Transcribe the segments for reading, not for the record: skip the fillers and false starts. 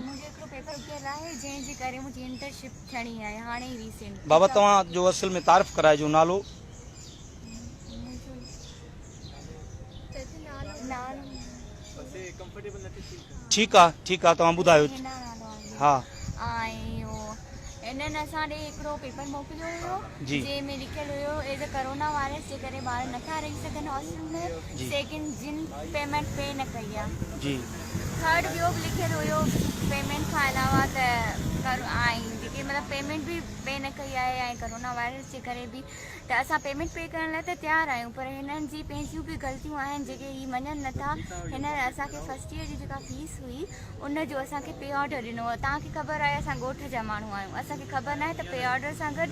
منهنجو هڪڙو پيپر رڪيل آهي جنهن جي ڪري منهنجي انٽرشپ ٿيڻي آهي هاڻي ئي ريسينٽ. بابا توهان جو اصل ۾ تعارف ڪرائجو نالو. ٺيڪ آ ٺيڪ آ توهان ٻڌايو ها. ۽ انهن اسان ڏي هڪڙو پيپر موڪليو هيو جنهن ۾ لکيل هيو ايز ا ڪرونا وائرس جي ڪري ٻار نٿا رهي سگهن هاسٽل ۾ سيڪنڊ جن پيمينٽ پي نه ڪئي آ. جي. ٿرڊ ٻيو به لکيل هيو پيمينٽ کان علاوه ته ۽ جيڪي مطلب پيمينٽ به پي نه ڪئي آهي ۽ ڪرونا وائرس جي ڪري به ته اسان پيمينٽ پي ڪرڻ لاء ته تيار آهيون پر هنن جي پنهنجيون به غلطيون آهن جيڪي هي مڃن نه ٿا هنن اسان کي فرسٽ ايئر جي جيڪا فيس هئي ان جو اسان کي پي آرڊر ڏنو هو توهان کي خبر آهي اسان ڳوٺ جا ماڻهو آهيون اسان کي خبر ناهي ته پي آرڊر سان گڏ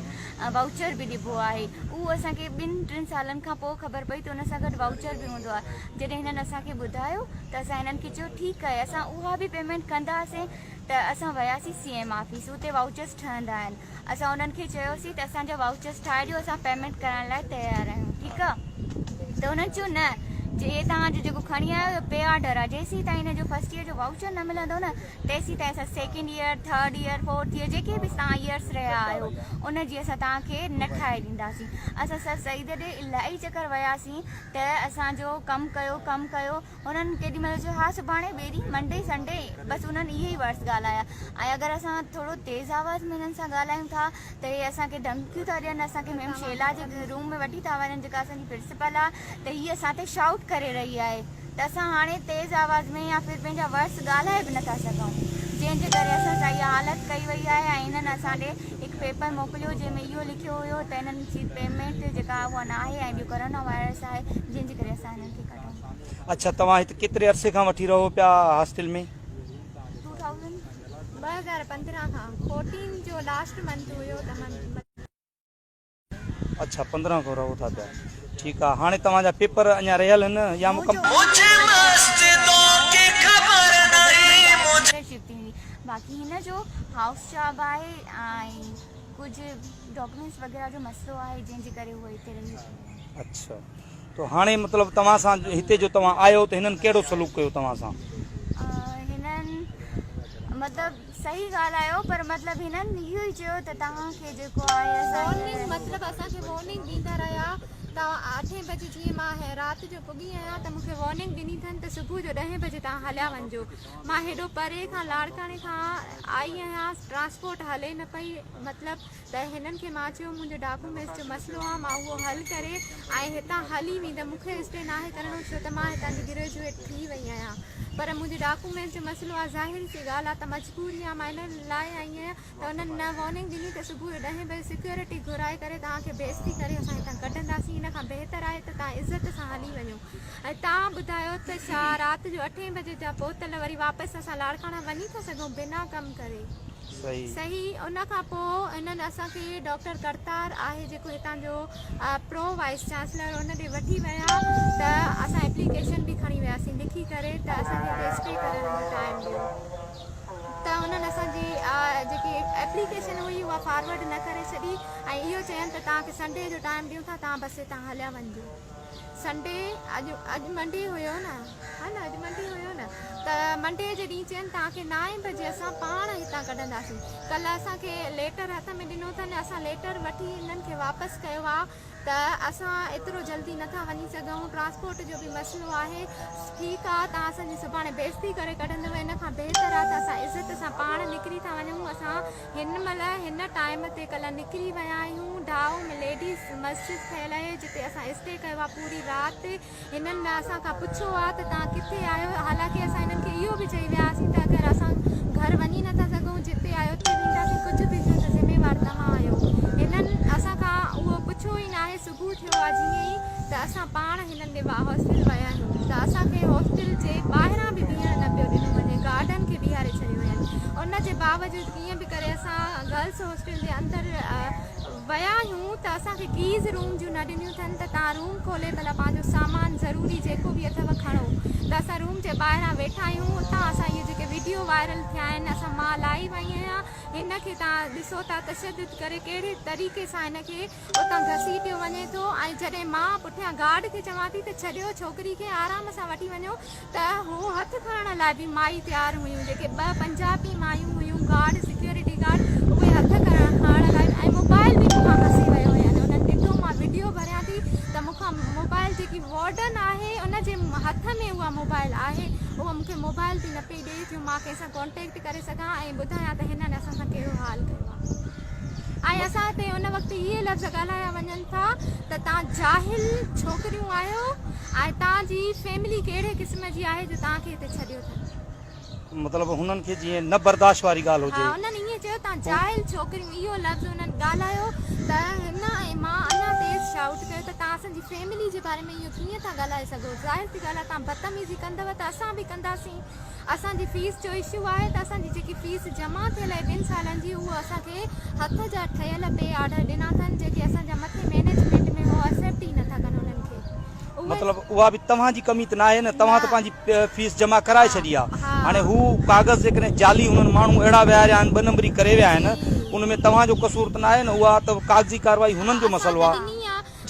وائوچر به ڏبو آهي اهو اسان کي ٻن ٽن سالن کان پوء خبر پئي ته ان سان گڏ وائوچر به هوندو آهي جڏهن هنن اسان کي ٻڌايو ته اسان هنن کي چيو ٺيڪ آهي اسان اها به پيمينٽ ڪنداسين ته اسان وياسين سي ايم آفيس اتي وائوچرس ٺهندا آهن اسان انهن کي چيوسين ته اسان جا وائوچرس ٺاهي ڏيو اسان پيمينٽ ڪرڻ لاء تيار آهيون ٺيڪ آ ته انهن چيو نه جي هي توهان جو جيڪو کڻي آيا آهيو پي آرڊر آ جيسين تائين هن جو فرسٽ ايئر جو وائوچر نه ملندو نه تيسين تائين اسان second year third year fourth year جيڪي به توهان ايئرس رهيا آهيو ان جي اسان توهان کي نه ٺاهي ڏينداسين اسان سر سعيد ڏي الاهي چڪر وياسين ته اسان جو ڪم ڪيو ڪم ڪيو انهن ڪيڏي مهل چيو ها سڀاڻي ٻئي ڏينهن منڊي سنڊي بس انهن اهي ئي ورڊس ڳالهايا ۽ اگر اسان ٿورو تيز آواز ۾ انهن سان ڳالهايون ٿا ته اهي اسان کي ڌمڪيون ٿا ڏين اسان کي ميم شيلا جي روم ۾ وٺي ٿا وڃن جيڪا اسان جي پرنسپل آهي ته هي اسان تي شائوٽ ڪري رهي آهي ته اسان هاڻي تيز آواز ۾ يا ڦر پنهنجا ورڊس ڳالهائي به نٿا سگهون جنهن جي ڪري اسان سان اها حالت ڪئي وئي آهي ۽ انهن اسان ڏي هڪ پيپر موڪليو جنهن ۾ اهو لکيو هيو ته انهن جي پيمينٽ جيڪا اها ناهي ۽ ٻيو ڪرونا وائرس آهي جنهن جي ڪري اسان انهن کي ڪڍون اڇا توهان هت ڪيتري عرصي کان وٺي رهو پيا هاسٽل ۾؟ 2015 کان فورٽين جو لاسٽ منٿ هيو ته مان. اڇا 15 کان رهو ٿا پيا ٺيڪ آ هاڻي توهان جا پيپر اڃا رهيل هن يا مڪمل. باقي هن جو هائوس جاب آهي ۽ ڪجهه ڊاڪيومينٽس وغيره جو مسئلو آهي جنهن جي ڪري هو هتي رهي پيو. اڇا تو هاڻي مطلب توهان سان هتي جو توهان آيو ته هنن ڪهڙو سلوڪ ڪيو توهان سان؟ هنن مطلب صحيح ڳالهايو پر مطلب هنن اهو ئي چيو ته توهان کي جيڪو آهي اسان وارننگ مطلب اسان کي وارننگ ڏيندا رهيا توهان اٺين بجي جيئن مان رات جو پڳي آهيان ته مون کي وارننگ ڏني اٿن ته صبح جو ڏهين بجي توهان هليا وڃجو مان هيڏو پري کان لاڙڪاڻي کان آئي آهيان ٽرانسپورٽ هلي نه پئي مطلب ته هنن کي مان چيو منهنجو ڊاڪومينٽس جو مسئلو آهي مان اهو حل ڪري ۽ هتان هلي ويندم مون کي اسٽي ناهي ڪرڻو ڇو ته مان هتان جي گريجوئيٽ ٿي وئي آهيان پر منهنجي ڊاڪومينٽس جو مسئلو آهي ظاهر سي ڳالهه آهي ته مجبوري آهي مان ان لاء آئي آهيان ته انهن نه وارننگ ڏني ته صبح جو ڏهين بجي سيڪيورٽي گهرائي ڪري توهان کي بيعزتي ڪري اسان هتان ڪڍنداسين ان کان بهتر آهي ته توهان عزت سان هلي وڃو ۽ توهان ٻڌايو ته ڇا رات جو اٺين بجي جا پهتل وري واپس اسان لاڙڪاڻا وڃي ٿا سگهون بنا ڪم ڪري. صحيح ان کان پوء انهن اسان کي ڊاڪٽر ڪرتار آهي جيڪو هتان جو پرو وائيس چانسلر ان ڏي وٺي ويا ته اسان ايپليڪيشن به کڻي وياسين لکي ڪري ته اسان کي هتي اسٽي ڪرڻ جو ٽائيم ڏيو ته انهن اسان جي جيڪي ايپليڪيشن هئي اها فارورڊ نه ڪري ڇڏي ۽ اهو چين ته توهان کي سنڊي جو ٽائيم ڏيون ٿا توهان بس هتان هليا وڃجو. سنڊي اڄ اڄ منڊي هيو نه ها نه اڄ منڊي هيو نه ته منڊي جي ڏينهن چين توهان کي نائين بجي اسان پاڻ هتان ڪڍنداسين ڪلهه اسان کي ليٽر هٿ ۾ ڏنو اٿن اسان ليٽر وٺي انهن کي واپس ڪيو آ ته اسان ايترو جلدي نٿا وڃي سگهون ٽرانسپورٽ جو به مسئلو آهي ٺيڪ آ توهان اسان جي سڀاڻي بيعزتي ڪري ڪڍندؤ ان کان بهتر آ ته اسان عزت سان پاڻ نڪري ٿا وڃون اسان هن مهل هن ٽائيم تي ڪلهه نڪري ويا آهيون ڍائو ۾ ليڊيز مسجد ٺهيل آهي جتي اسان اسٽي ڪيو آهي پوري رات هنن نه اسان کان پڇيو آهي ته توهان ڪٿي آهيو حالانڪه اسان هنن کي اهو به چئي ويا هئاسين ته اگر اسان گهر وڃي نٿا سگهون جتي آهيو اتي وينداسين ڪجهه به ٿيو ته ذميوار توهان آهيو هنن اسان کان اهو پڇيو ئي ناهي صبح ٿيو آهي جيئن ئي ته اسان پاڻ هنن ڏي هاسٽل ويا آهيون ته اسان کي هاسٽل جي ٻاهران به بيهڻ نه پيو ڏنو وڃي گارڊن کي بيهاري ڇڏيو وين ان جي باوجود ڪيئن به ڪري اسان گرلس هاسٽل جي اندر ويا آهيون ته اسان کي ڪيز روم جون نه ڏنيون اٿن ته توهان روم کولي ڀلا پنهنجو سامان ضروري جيڪو به اٿو کڻو ته اسان روم جي ٻاهران ويٺا آهيون اتان اسان اهي جيڪي وڊيو. وڊيو وائرل ٿيا آهن اسان مان لائيو آئي آهيان هن کي توهان ڏسو ٿا تشدد ڪري ڪهڙي طريقي سان هن کي اتان گهسيٽيو وڃي ٿو ۽ جڏهن مان پٺيان گارڊ کي چوان ٿي ته ڇڏيو ڇوڪري کي آرام سان وٺي وڃو ته هو هٿ کڻڻ لاء به مائي تيار هيون جيڪي ٻه پنجابي مايون هيون گارڊ سيڪيورٽي گارڊ اهي هٿ کڻڻ لاء ۽ موبائل به مون کان کسي ويو هين انهن ڏٺو مان وڊيو ڀريان ٿي ته مون کان موبائل جيڪي وارڊن آهي ان جي هٿ ۾ اها موبائل آهي اها مون کي موبائل به نه پئي ڏئي جو مان ڪنهن سان ڪانٽيڪٽ ڪري سگهان ۽ ٻڌايان ته هنن اسان سان ڪهڙو حال ڪيو آهي ۽ اسان تي ان وقت اهي لفظ ڳالهايا وڃن ٿا ته توهان جاهل ڇوڪريون آهيو ۽ توهان جي فيملي ڪهڙي قسم جي آهي جو توهان کي هتي ڇڏيو اٿن. مطلب هنن کي جيئن نه برداشت واري ڳالهه هجي. ها انهن ائين چيو توهان جاهل ڇوڪريون اهو لفظ انهن ڳالهايو ته هن ۽ مان اڃا تيز شائوٽ ڪيو ته توهان اسان جي فيملي جي باري ۾ اهو ڪيئن ٿا ڳالهائي سگهو ظاهر ٿي ڳالهه آهي توهان بدتميزي ڪندؤ ته اسان به ڪنداسين اسان جي فيس جو اشو آهي ته اسان جي جيڪي فيس جمع ٿيل آهي ٻن سالن جي اهو اسان کي هٿ جا ٺهيل پي آرڊر ڏنا اٿن جيڪي اسان جا مٿي مينيجمينٽ ۾ هو ايڪسيپٽ ئي نٿا ڪن انهن کي اهي مطلب اها به توهان جي ڪمي ته ناهي نه توهان ته پنهنجي فيس جمع ڪرائي ڇڏي آهي هاڻي هو ڪاغذ جيڪڏهن جعلي انهن ماڻهو اهڙا ويهاريا آهن ٻه نمبري ڪري ويا آهن ان ۾ توهان جو قصور ته ناهي نه اها ته ڪاغذي ڪارروائي هنن جو مسئلو آهي.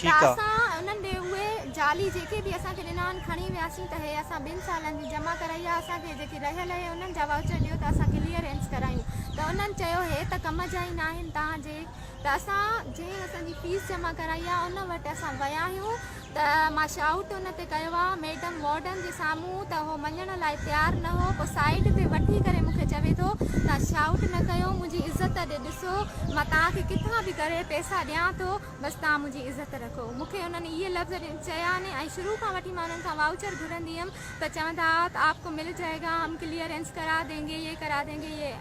ته اسان انهن ڏي اهي جعلي جيڪي به اسان کي ڏنا آهن کڻي وياسين ته هي اسان ٻن سالن جي جمع ڪرائي آهي اسان کي جيڪي رهيل اهي انهن جا وائوچر ڏيو ته اسان ڪليئرنس ڪرايون ته انهن چيو هي ته ڪم جا ئي ناهن توهان جي ته اسان جنهن اسان جي فيس جمع ڪرائي آهي ان وٽ اسان ويا آهيون ته مان شائوٽ ان تي ڪيو آهي ميڊم وارڊن جي سامهون ته هو مڃڻ لاء تيار نه هو پوء سائيڊ تي وٺي ڪري مون کي چوي ٿو توهان شائوٽ نه ڪيو منهنجي عزت ڏي ڏسو مان توهان کي ڪٿان به ڪري پئسا ڏيان ٿو بس توهان منهنجي عزت رکو. مون کي انهن اهي لفظ چيا ني ۽ شروع کان وٺي مان انهن کان وائوچر گهرندي هيم ته چوندا ها ته آپ ڪو مل جائيگا، هم ڪليئرنس ڪرا دينگي، يي ڪرا دينگي يي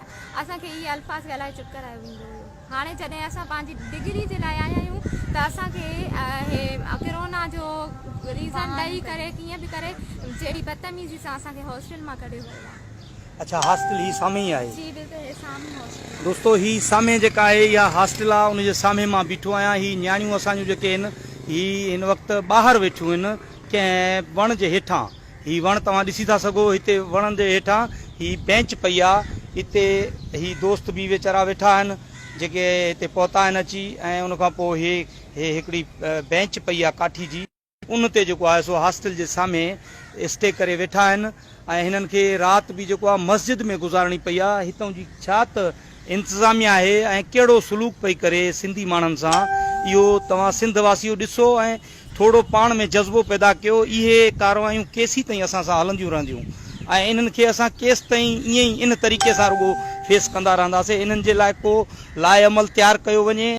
اسان کي اهي الفاظ ڳالهائي چپ ڪرايو ويندو هيو. هاڻي جڏهن اسان پنهنجي ڊگري جي لاء آيا آهيون ته اسان کي هي ڪرونا جو ريزن ڏئي ڪري ڪيئن به ڪري جهڙي بدتميزي سان اسان کي هاسٽل مان ڪڍيو ويو آهي. اڇا هاسٽل هي سامهين ئي آهي. جي بلڪل هي سامهون هاسٽل آهي. دوستو هي سامهين جيڪا آهي اها هاسٽل آهي ان جي سامهين مان بيٺو آهيان هي نياڻيون اسان جون جيڪي آهن هي هن وقت ٻاهر ويٺيون آهن ڪنهن وڻ جي هيٺان هي وڻ توهان ڏسي ٿا سگهو هتي وڻن جي هيٺان هي بينچ پئي آهي هتي هي دوست به ويچارا ويٺا آهن جيڪي هتي پهتا آهن اچي ۽ ان کان پوء هي هي هڪڙي بينچ پئي آهي ڪاٺي جي. ان تي جيڪو آهي سو هاسٽل جي سامهين اسٽي ڪري ويٺا آهن ۽ هنن کي رات به جيڪو آهي مسجد ۾ گذارڻي پئي آهي هتان جي ڇا ته انتظاميا آهي ۽ ڪهڙو سلوڪ پئي ڪري سنڌي ماڻهن سان اهو توهان سنڌ واسيو ڏسو ۽ ٿورو پاڻ ۾ جذبو پيدا ڪيو اهي ڪارروايون ڪيسين تائين اسان سان هلنديون رهنديون ۽ انهن کي اسان ڪيستائين ائين ئي ان طريقي سان رڳو فيس ڪندا رهنداسين انهن جي لاء ڪو لاء عمل تيار ڪيو وڃي.